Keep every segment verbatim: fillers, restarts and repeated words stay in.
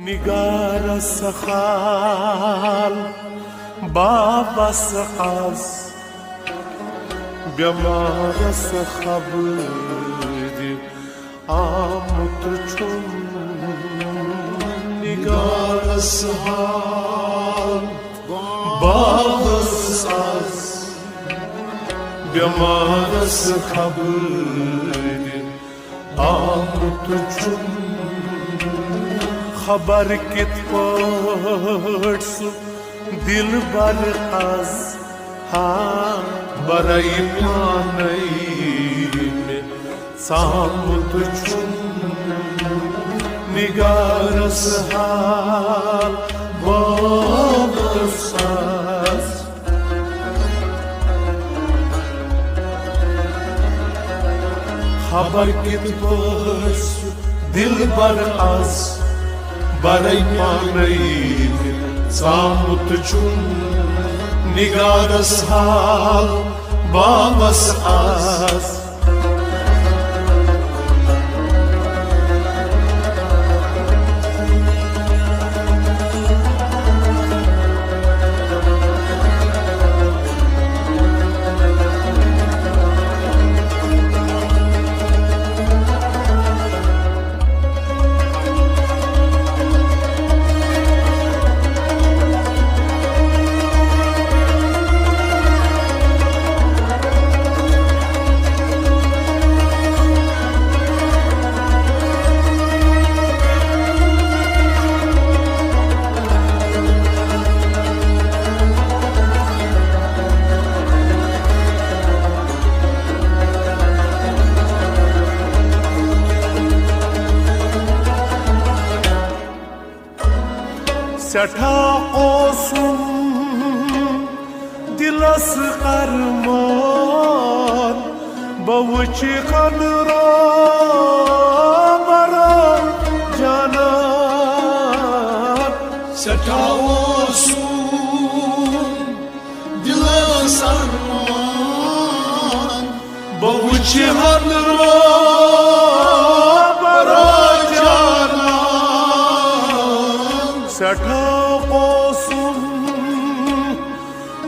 نگارس حال بابس از، بٮ۪مارس خبرِ آمُت چھُم۔ نگارس حال بابس از، بٮ۪مارس خبرِ آمُت چھُم۔ خبر کِتھ پٲٹھۍ سُہ دِلبر از، ہا، برے پانے مےٚ ژامُت چھُم۔ نگارس حال بابس از، خبر کِتھ پٲٹھۍ سُہ دِلبر از، برے پانے ژامُت چھُم۔ نگارس حال بابس از۔ سٮ۪ٹھاہ اوسُم دِلس ارمان، بہٕ وٕچھِ ہن روبرو جانان۔ سٮ۪ٹھاہ اوسُم دِلس ارمان، بہٕ وٕچھِ ہن روبرو جانان۔ سٮ۪ٹھاہ اوسُم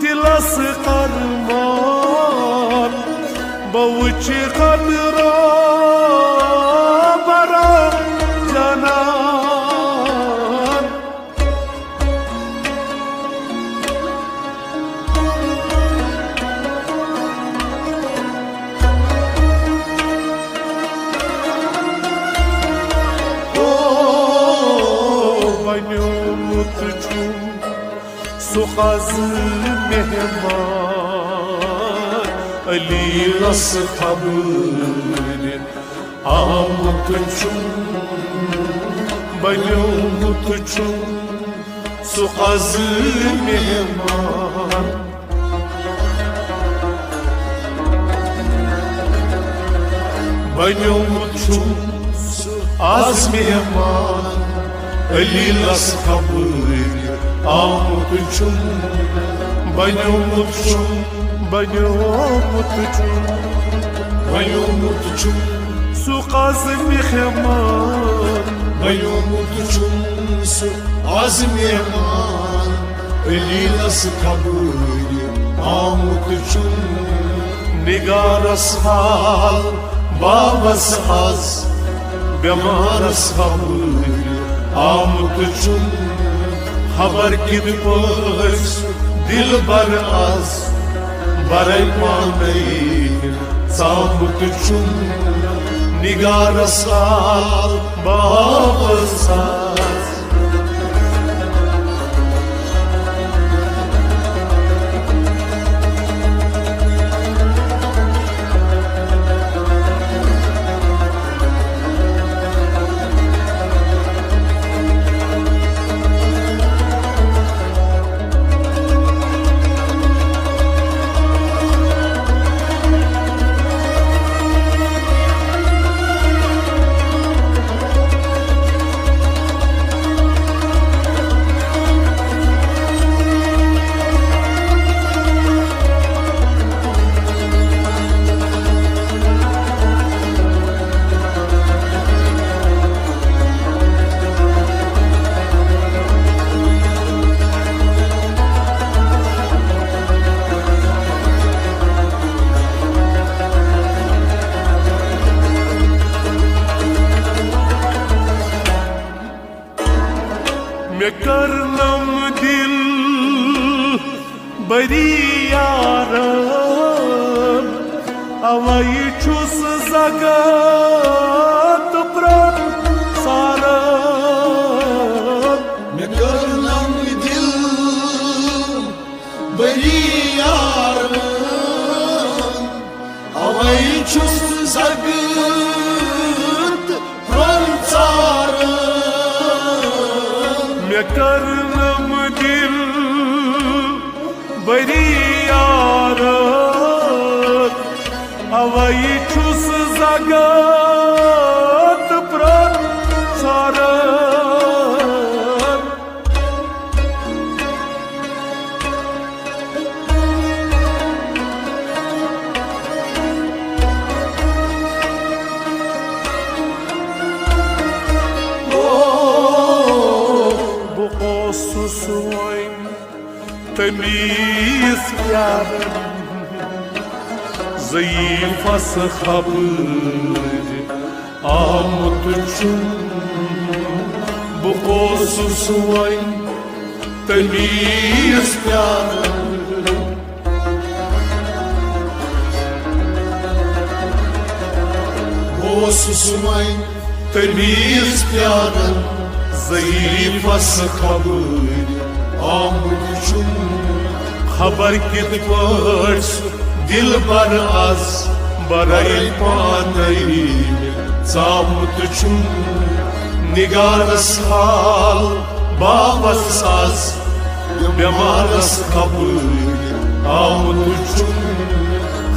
دِلس ارمان، بہٕ وٕچھِ ہن روبرو جانان۔ او، بنیومُت چھُم سُہ از مہمان، علیلس خبرِ آمُت چھُم، بنیومُت چھُم سُہ از مہمان۔ بنیومُت چھُم سُہ از مہمان، علیلس خبرِ آمُت چھُم، بنیومُت چھُم، بنیومُت چھُم، بنیومُت چھُم سُہ از مہمان۔ بنیومُت چھُم سُہ از مہمان، علیلس خبرِ آمُت چھُم۔ نگارس حال بابس از، بٮ۪مارس خبرِ آمُت چھُم۔ خبر کِتھ پٲٹھۍ سُہ دِلبر از، برے پانے ژامُت چھُم۔ نگارس حال بابس از۔ مےٚ کٔرنم دل بری یارن، اوے چھُس زگت پرٛون ژارن۔ مےٚ کٔرنم دل بری یارن، اوے چھُس زگت پرٛون ژارن۔ مےٚ کٔرنم دل بری یارن، اوے چھُس زگت پرٛون ژارن۔ بہٕ اوسُس وۄنۍ تٔمِس پیاران، ضعیفس خبر آمُت چھُم۔ بہٕ اوسُس وۄنۍ تٔمِس پیاران۔ بہٕ اوسُس وۄنۍ تٔمِس پیاران، ضعیفس خبر آمُت چھُم۔ خبر کِتھ پٲٹھۍ سُہ دلبر از برے پانے ژامُت چھُم۔ نگارس حال باوس از، بٮ۪مارس خبر آمُت چھُم۔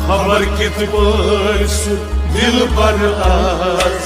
خبر کِتھ پٲٹھۍ سُہ دلبر از۔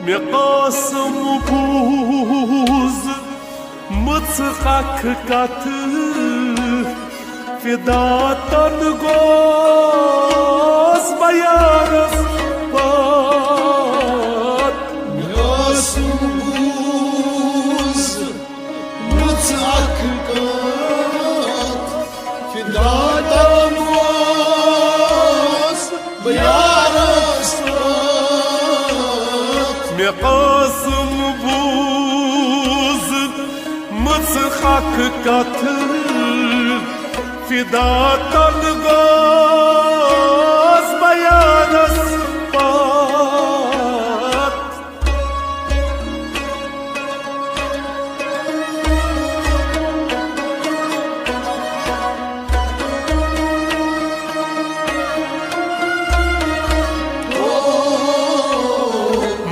مےٚ قاسم بوٗز مٕژ اکھ کتھ، فدا تن گوس بہ یارس پتھ۔ مےٚ قاسم بوٗز مٕژ اکھ کتھ، فدا تن گوس بہ یارس پتھ۔ مےٚ قاسم بوٗز مٕژ اکھ کتھ، فدا تن گوس بہ یارس پتھ۔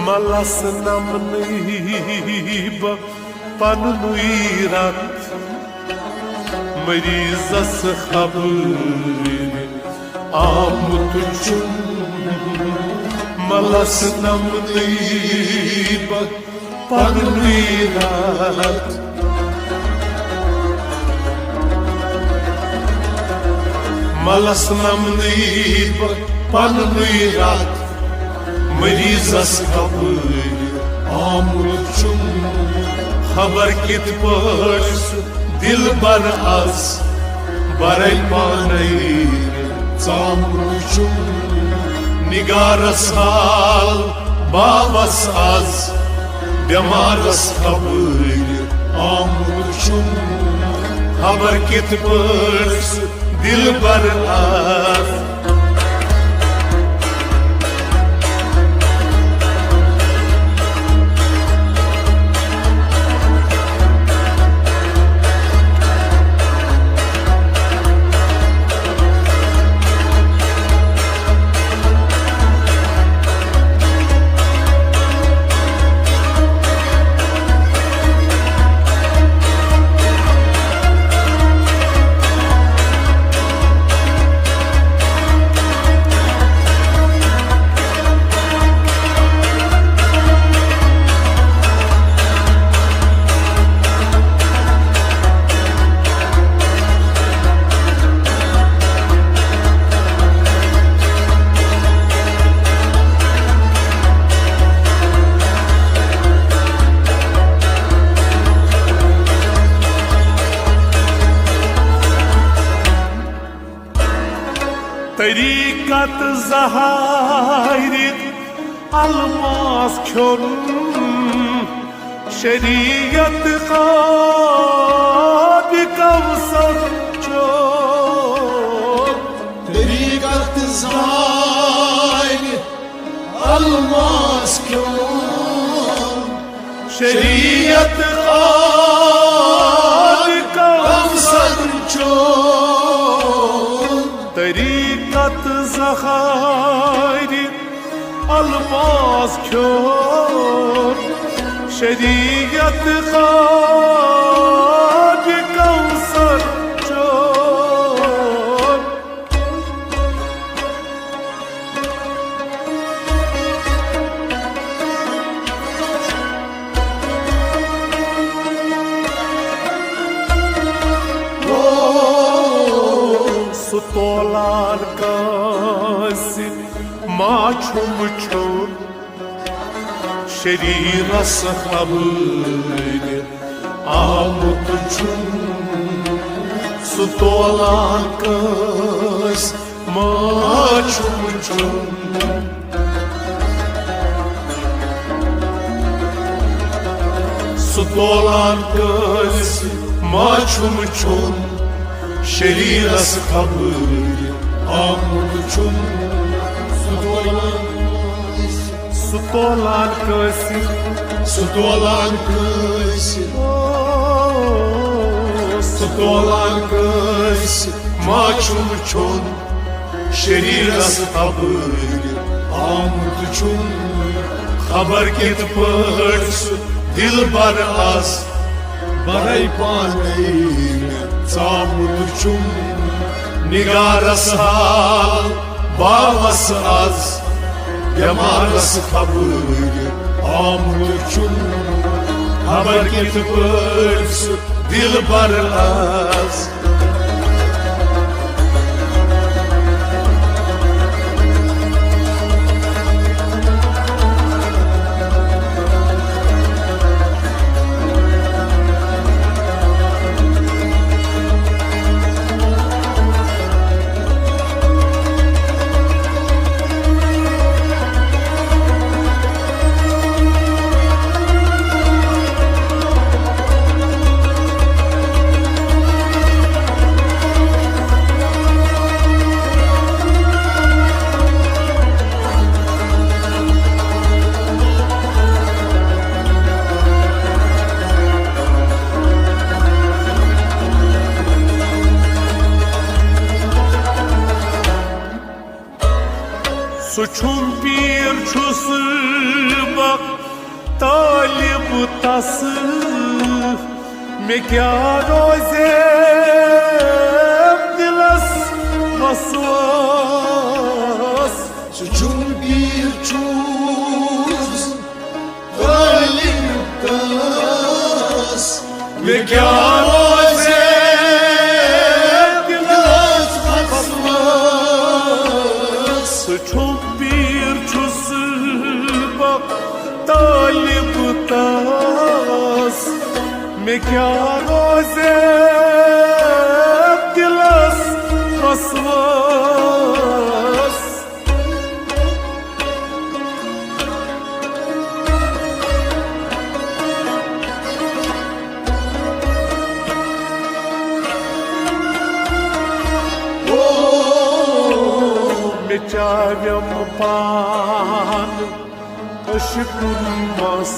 ملس نمنٕے بہٕ پننُے رتھ، مریضس خبر آمُت چھُم۔ ملس نمنٕے بہٕ پننُے رتھ، ملس نمنٕے بہٕ پننُے رتھ، مریضس خبر آمُت چھُم۔ خبر کِتھ پٲٹھۍ سُہ دلبر از برے پانے ژامُت چھُم۔ نگارس حال باوس از، بٮ۪مارس خبر آمُت چھُم۔ خبر کِتھ پٲٹھۍ سُہ دلبر از۔ طریقت زہارِ الماس کھیوٚن، شریعت آبِ کوثر چیوٚن۔ طریقت زہارِ الماس کھیوٚن، شریعت آبِ کوثر چیوٚن۔ طریقت زہارِ الماس کھیوٚن، شریعت آبِ کوثر چیوٚن۔ سُہ تولان کٲنٛسہِ ما چھُم چھُم، شریرس خبر آمُت چھُم۔ سُہ تولان کٲنٛسہِ ما چھُم چھُم، سُہ تولان کٲنٛسہِ ما چھُم چھُم، شریرس خبر آمُت چھُم۔ سُہ تولان کٲنٛسہِ، سُہ تولان کٲنٛسہِ، سُہ تولان کٲنٛسہِ، او، سُہ تولان کٲنٛسہِ ما چھُم چھُم، شریرس خبر آمُت چھُم۔ خبر کِتھ پٲٹھۍ سُہ دلبر از برے پانے مےٚ ژامُت چھُم۔ نگارس حال باوس از، بٮ۪مارس خبر آمُت چھُم۔ خبر کِتھ پٲٹھۍ سُہ دلبر از۔ سُہ چھُم پیٖر چھُس بہٕ طٲلب تس، مےٚ کیٛاہ روزِ دِلس وسواس۔ سُہ چھُم پیٖر چھُس طٲلب تس، مےٚ کیٛاہ روزِ دِلس وسواس۔ سُہ چھُم پیٖر چھُس بہٕ طٲلب تس، مےٚ کیٛاہ روزِ دِلس وسواس۔ مےٚ چاویم پان عشقن مس،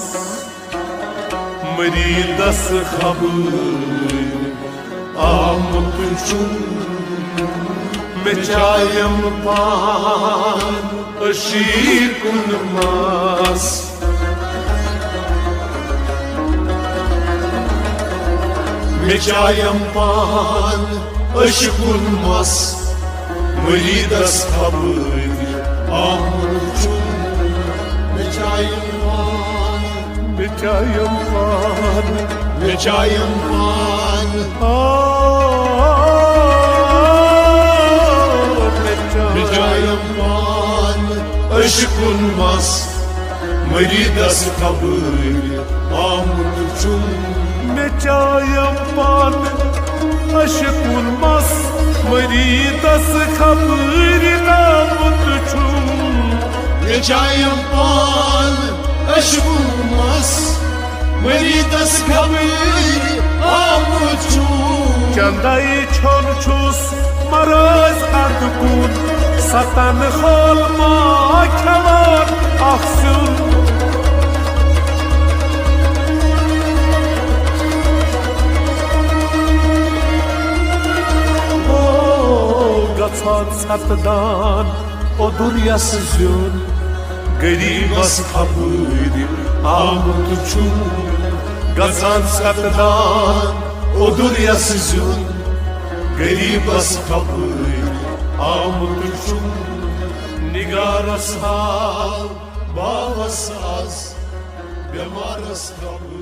مریدس خبر آمُت چھُم۔ مےٚ چایم پان عشقن مس، مےٚ چایم پان عشقن مس، مریدس خبر آمُت چھُم۔ مےٚ چایم پان، مےٚ چایم پان، مےٚ چایم پان، آ، مےٚ چایم پان عشقن مس، مریدس خبر آمُت چھُم۔ مےٚ چایم پان عشقن مس، مریدس خبر آمت چھُم۔ مےٚ چایم پان اشومس، مریدس خبر آمت چھُم۔ چندے چھُن چھُس مراز اند کُن، ستن حال ما کھٮ۪وان اکھ سیُن۔ او، گژھان ستدان اوٚدُر یس زیُن، غریبس خبرِ آمُت چھُم۔ گژھان ستدان اوٚدُر یس زیُن، غریبس خبرِ آمُت چھُم۔ نگارس حال باوس از، بٮ۪مارس خبر